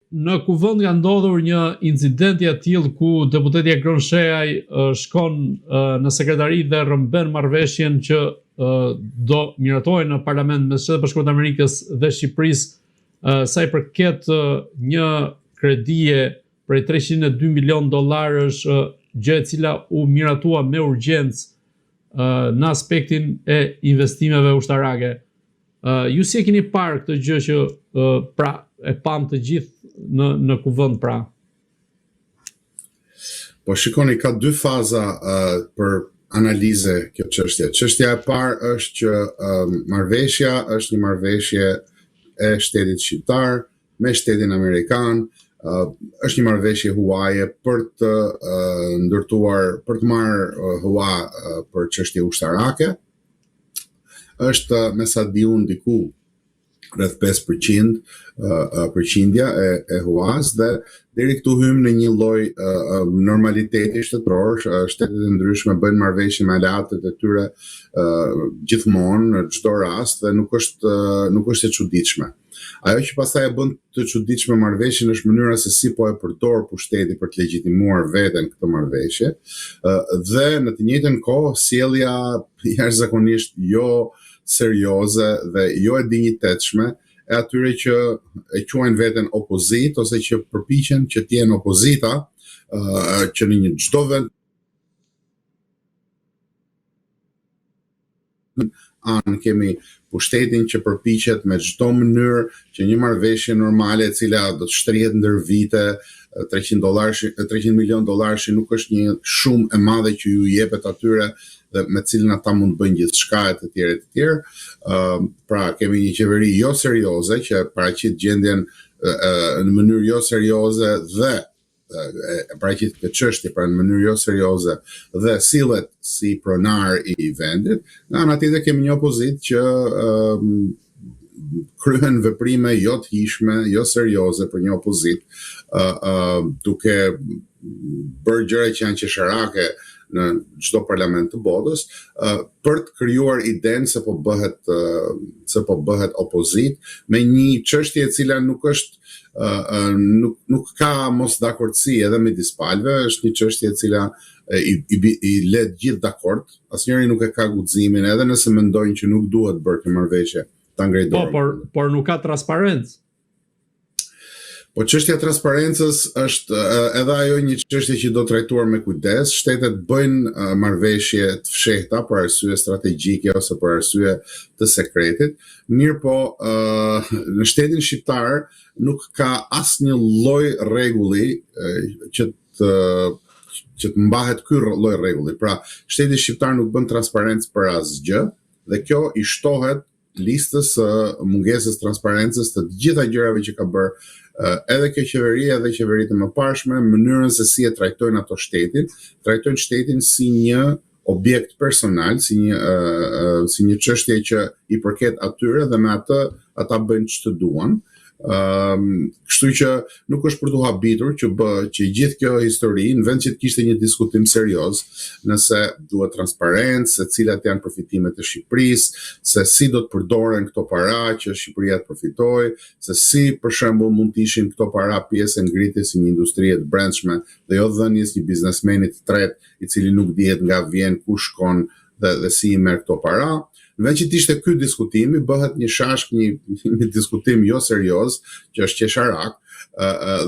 në kuvend ka ndodhur një incident i atillë ku deputeti Agron Shehaj shkon në sekretari dhe rrëmben marrëveshjen që do miratohej në parlament mes Shteteve të Bashkuara të Amerikës dhe Shqipërisë sa i përket një kredie prej 302 milion dollarësh, gjë e cila u miratua me urgjencë në aspektin e investimeve ushtarake. Ju si e keni parë këtë gjë që pra e pamë të gjithë në në kuvend pra? Po shikoni ka dy faza uh, për analize kjo çështje. Çështja e parë është që uh, marrëveshja është një marrëveshje e shtetit shqiptar me shtetin amerikan, uh, është një marrëveshje huaje për të uh, ndërtuar, për të marrë uh, hua uh, për çështje ushtarake. Është me sa di unë diku rreth 5% përqindja e, e huas dhe deri këtu hymë në një lloj normaliteti shtetëror, shtetet e ndryshme bëjnë marrëveshje me aleatët e tyre gjithmonë në çdo rast dhe nuk është nuk është e çuditshme. Ajo që pastaj e bën të çuditshme marrëveshjen është mënyra se si po e përdor pushteti për të legjitimuar veten këtë marrëveshje, dhe në të njëjtën kohë sjellja jashtëzakonisht jo serioze dhe jo e dinjitetshme e atyre që e quajnë veten opozitë ose që përpiqen që të jenë opozita, që në një çdo vend anë kemi pushtetin që përpiqet me çdo mënyrë që një marrëveshje normale e cila do të shtrihet ndër vite, 300 dollarësh, 300 milion dollarësh nuk është një shumë e madhe që ju jepet atyre dhe me cilën ata mund të bëjnë gjithçka e të tjerë e të tjerë. Ë pra kemi një qeveri jo serioze që paraqit gjendjen në mënyrë jo serioze dhe e paraqit këtë çështje pra në mënyrë jo serioze dhe sillet si pronar i vendit. Nga ana tjetër kemi një opozitë që kryen veprime jo të hijshme, jo serioze për një opozitë, ë uh, duke bërë gjëra që janë qesharake në çdo parlament të botës, uh, për të krijuar idenë se po bëhet uh, se po bëhet opozitë me një çështje e cila nuk është uh, nuk nuk ka mosdakordësi edhe midis palëve, është një çështje e cila i i, i le të gjithë dakord, asnjëri nuk e ka guximin edhe nëse mendojnë që nuk duhet bërë kjo marrëveshje ta ngrejë Po, dorën. por por nuk ka transparencë. Po çështja e transparencës është edhe ajo një çështje që do trajtuar me kujdes. Shtetet bëjnë marrëveshje të fshehta për arsye strategjike ose për arsye të sekretit. Mirëpo, në shtetin shqiptar nuk ka asnjë lloj rregulli që të që të mbahet ky lloj rregulli. Pra, shteti shqiptar nuk bën transparencë për asgjë dhe kjo i shtohet listës së mungesës transparencës të të gjitha gjërave që ka bërë edhe kjo qeveri edhe qeveritë e mëparshme, mënyrën se si e trajtojnë ato shtetin, trajtojnë shtetin si një objekt personal, si një si një çështje që i përket atyre dhe me atë ata bëjnë ç'të duan. Ëm, kështu që nuk është për t'u habitur që bë që gjithë kjo histori në vend që të kishte një diskutim serioz, nëse duhet transparencë, se cilat janë përfitimet e Shqipërisë, se si do të përdoren këto para që Shqipëria të përfitojë, se si për shembull mund të ishin këto para pjesë e ngritjes së një industrie të brendshme dhe jo dhënies një biznesmeni të tretë i cili nuk dihet nga vjen, ku shkon dhe dhe si i merr këto para. Në vend që të ishte ky diskutimi, bëhet një shashk, një një diskutim jo serioz, që është qesharak,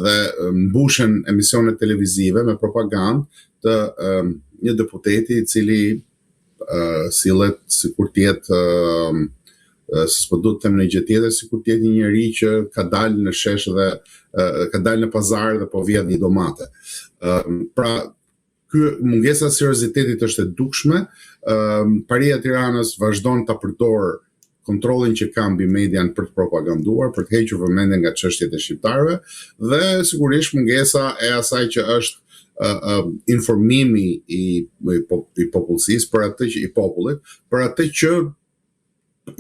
dhe mbushen emisionet televizive me propagandë të një deputeti i cili sillet sikur të jetë se s'po du të them ndonjë gjë tjetër, sikur të jetë një njeri që ka dalë në shesh dhe ka dalë në pazar dhe po vjedh një domate. Pra, ky mungesa e seriozitetit është e dukshme. Paria e Tiranës vazhdon ta përdorë kontrollin që ka mbi median për të propaganduar, për të hequr vëmendjen nga çështjet e shqiptarëve dhe sigurisht mungesa e asaj që është uh, informimi i, i, i popullsisë për atë që i popullit, për atë që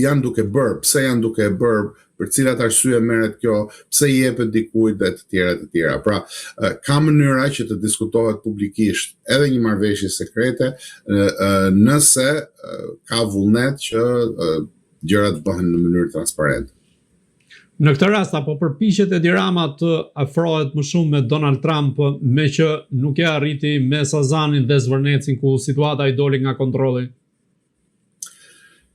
janë duke bërë, pse janë duke e bërë, për cilat arsye merret kjo, pse i jepet dikujt dhe të tjera të tjera. Pra, ka mënyra që të diskutohet publikisht edhe një marrëveshje sekrete, nëse ka vullnet që gjërat bëhen në mënyrë transparente. Në këtë rast, apo përpiqet Edi Rama të afrohet më shumë me Donald Trump, meqë nuk e arriti me Sazanin dhe Zvërnecin ku situata i doli nga kontrolli?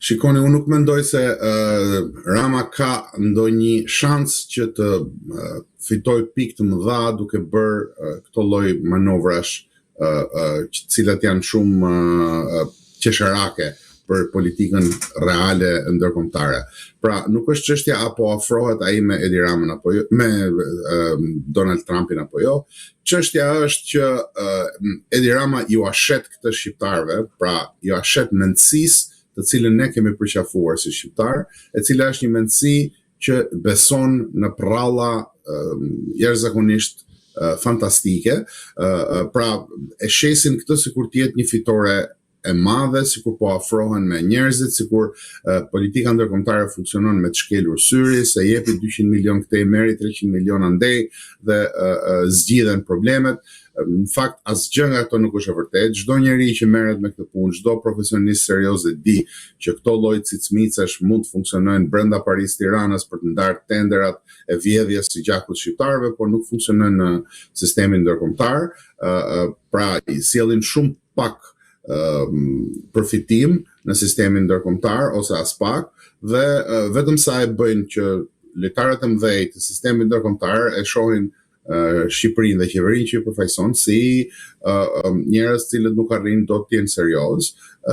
Shikoni, unë nuk mendoj se uh, Rama ka ndonjë shans që të uh, fitojë pikë të mëdha duke bërë uh, këto lloj manovrash uh, uh, që të cilat janë shumë uh, qesharake për politikën reale ndërkombëtare. Pra, nuk është çështja apo afrohet ai me Edi Ramën apo jo, me uh, Donald Trumpin apo jo. Çështja është që uh, Edi Rama jua shet këtë shqiptarëve, pra jua shet mendësisë të cilën ne kemi përqafuar si shqiptarë, e cila është një mendësi që beson në prralla jashtëzakonisht fantastike, pra e shesin këtë sikur të jetë një fitore e madhe, sikur po afrohen me njerëzit, sikur politika ndërkombëtare funksionon me të shkelur syri, se jepi 200 milion këtej, merri 300 milion andej dhe zgjidhen problemet. Në fakt asgjë nga këto nuk është e vërtetë. Çdo njeri që merret me këtë punë, çdo profesionist serioz e di që këto lloj cicmicesh mund të funksionojnë brenda parisë Tiranës për të ndarë tenderat e vjedhjes së gjakut shqiptarëve, por nuk funksionojnë në sistemin ndërkombëtar. Pra, i sjellin shumë pak përfitim në sistemin ndërkombëtar ose aspak dhe vetëm sa e bëjnë që lojtarët e mëdhenj të sistemit ndërkombëtar e shohin Shqipërinë dhe qeverinë që i përfaqëson si njerëz të cilët nuk arrijnë dot të jenë serioz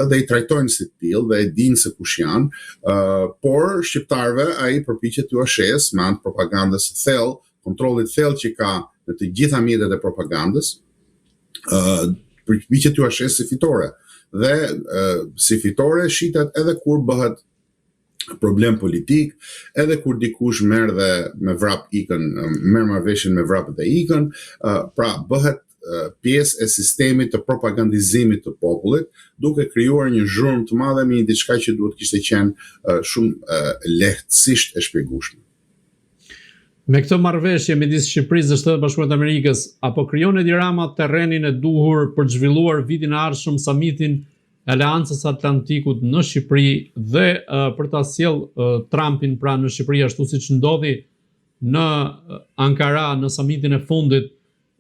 dhe i trajtojnë si të tillë dhe e dinë se kush janë, por shqiptarëve ai përpiqet t'ua shesë me anë të propagandës së thellë, kontrollit të thellë që ka në të gjitha mjetet e propagandës, përpiqet t'ua shesë si fitore. Dhe si fitore shitet edhe kur bëhet problem politik, edhe kur dikush merr dhe me vrap ikën, merr marrëveshjen me vrap dhe ikën, pra bëhet pjesë e sistemit të propagandizimit të popullit, duke krijuar një zhurmë të madhe me një diçka që duhet kishte qenë shumë lehtësisht e shpjegueshme. Me këtë marrëveshje midis Shqipërisë dhe Shteteve të Bashkuara të Amerikës, apo krijon Edi Rama terrenin e duhur për të zhvilluar vitin e ardhshëm samitin e Aleancës së Atlantikut në Shqipëri dhe për ta sjellë Trumpin pra në Shqipëri ashtu siç ndodhi në Ankara në samitin e fundit,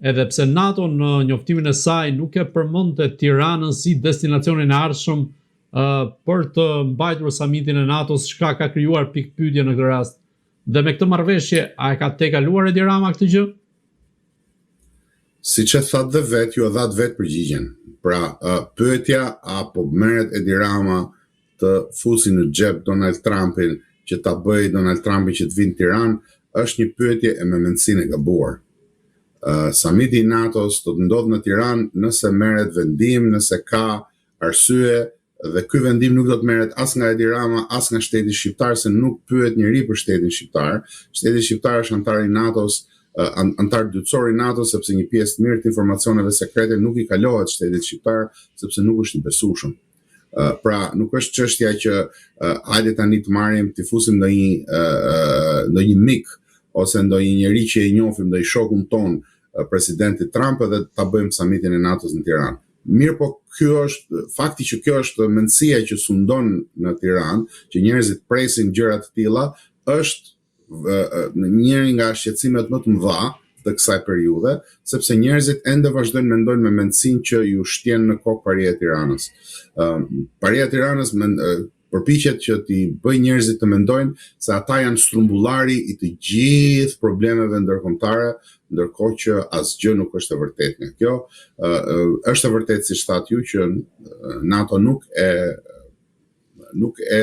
edhe pse NATO në njoftimin e saj nuk e përmendte Tiranën si destinacionin e ardhshëm për të mbajtur samitin e NATO-s, çka ka krijuar pikëpyetje në këtë rast. Dhe me këtë marrëveshje, a e ka tejkaluar Edi Rama këtë gjë? Siç e thatë dhe vetë, ju e dhatë vetë përgjigjen. Pra, pyetja a po merret Edi Rama të fusi në xhep Donald Trumpin që ta bëjë Donald Trumpin që të vijë në Tiranë, është një pyetje e me mendësinë e gabuar. Samiti i NATO-s do të ndodhë në Tiranë nëse merret vendim, nëse ka arsye dhe ky vendim nuk do të merret as nga Edi Rama, as nga shteti shqiptar, se nuk pyet njeri për shtetin shqiptar. Shteti shqiptar është anëtar i NATO-s, anëtar dytësor i NATO-s, sepse një pjesë të mirë të informacioneve sekrete nuk i kalohet shtetit shqiptar, sepse nuk është i besueshëm. Pra, nuk është çështja që hajde tani të marrim, t'i fusim ndonjë ndonjë mik ose ndonjë njeri që e njohim, ndonjë shokun tonë presidentit Trump edhe ta bëjmë samitin e NATO-s në Tiranë. Mirëpo ky është fakti që kjo është mendësia që sundon në Tiranë, që njerëzit presin gjëra të tilla, është njëri nga shqetësimet më të mëdha të kësaj periudhe, sepse njerëzit ende vazhdojnë mendojnë me mendësinë që ju shtjen në kokë paria e Tiranës. Paria e Tiranës përpiqet që t'i bëjë njerëzit të mendojnë se ata janë strumbullari i të gjithë problemeve ndërkombëtare, ndërkohë që asgjë nuk është e vërtetë nga kjo. Është e vërtetë siç thatë ju që NATO nuk e nuk e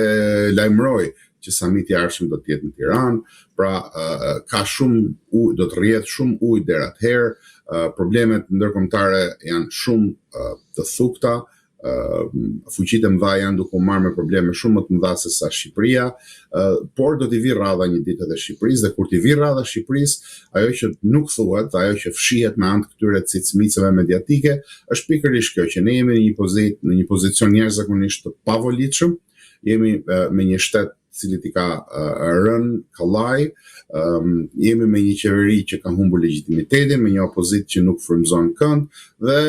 lajmëroi që samiti i ardhshëm do të jetë në Tiranë, pra ka shumë ujë, do të rrjedh shumë ujë deri atëherë, problemet ndërkombëtare janë shumë të thukta, fuqitë e mëdha janë duke u marrë me probleme shumë më të mëdha se sa Shqipëria, por do t'i vijë radha një ditë edhe Shqipërisë dhe kur t'i vijë radha Shqipërisë, ajo që nuk thuhet, ajo që fshihet me anë të këtyre cicmiceve mediatike, është pikërisht kjo që ne jemi në një pozitë, në një pozicion jashtëzakonisht të pavolitshëm, jemi me një shtet cilit i ka rënë kallaj, jemi me një qeveri që ka humbur legjitimitetin, me një opozitë që nuk frymëzon kënd dhe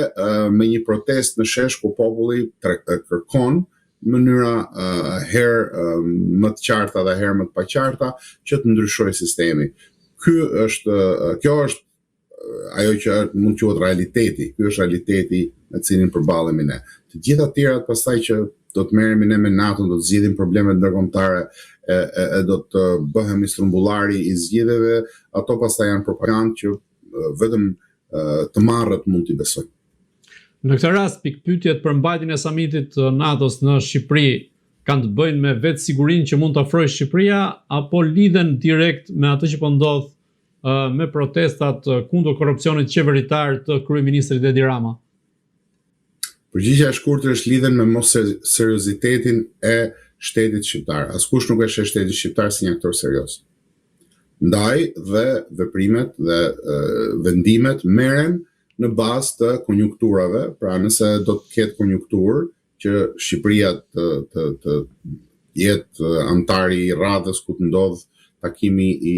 me një protestë në shesh ku populli kërkon në mënyra uh, herë uh, më të qarta dhe herë më të paqarta që të ndryshojë sistemi. Ky është uh, kjo është ajo që mund të quhet realiteti. Ky është realiteti me të cilin përballemi ne. Të gjitha të tjerat pastaj që do të merremi ne me NATO-n, do të zgjidhim problemet ndërkombëtare e, e, e do të bëhemi strumbullari i zgjidhjeve, ato pastaj janë propagandë që vetëm të marrët mund t'i besojnë. Në këtë rast, pikëpyetjet për mbajtjen e samitit të NATO-s në Shqipëri kanë të bëjnë me vetë sigurinë që mund të ofrojë Shqipëria apo lidhen direkt me atë që po ndodh me protestat kundër korrupsionit qeveritar të kryeministrit Edi Rama? Përgjigja e shkurtër është lidhen me mos seriozitetin e shtetit shqiptar. Askush nuk e sheh shtetin shqiptar si një aktor serioz. Ndaj dhe veprimet dhe vendimet merren në bazë të konjunkturave, pra nëse do të ketë konjunkturë që Shqipëria të të të jetë anëtari i radhës ku të ndodhë takimi i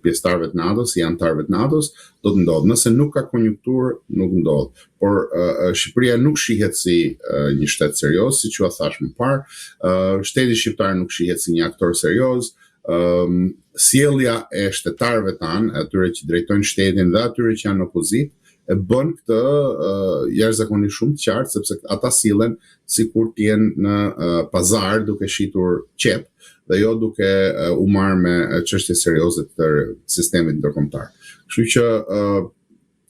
pjesëtarëve të NATO-s, i anëtarëve të NATO-s, do të ndodhë. Nëse nuk ka konjunkturë, nuk ndodh. Por Shqipëria nuk shihet si një shtet serioz, siç jua thashë më parë. Shteti shqiptar nuk shihet si një aktor serioz. Ëm sjellja e shtetarëve tanë, atyre që drejtojnë shtetin dhe atyre që janë në opozitë, e bën këtë uh, jashtëzakonisht shumë të qartë sepse ata sillen sikur të jenë në uh, pazar duke shitur qepë dhe jo duke uh, u marrë me çështje serioze të sistemit ndërkombëtar. Kështu që uh,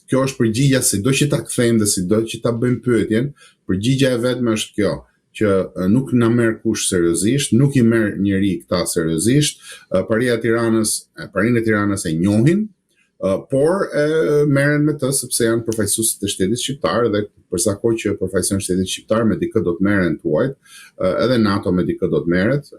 kjo është përgjigja sido që ta kthejmë dhe sido që ta bëjmë pyetjen, përgjigja e vetme është kjo që nuk na merr kush seriozisht, nuk i merr njeri këta seriozisht, paria e Tiranës, parinë e Tiranës e njohin, por e merren me të sepse janë përfaqësuesit e shtetit shqiptar dhe për sa kohë që përfaqësojnë shtetin shqiptar me dikë do të merren të huajt, edhe NATO me dikë do të merret,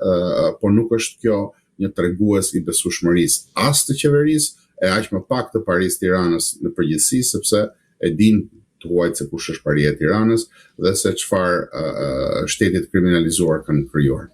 por nuk është kjo një tregues i besueshmërisë as të qeverisë e aq më pak të parisë Tiranës në përgjithësi sepse e dinë të huajt se kush është paria e Tiranës dhe se çfarë shteti të kriminalizuar kanë krijuar.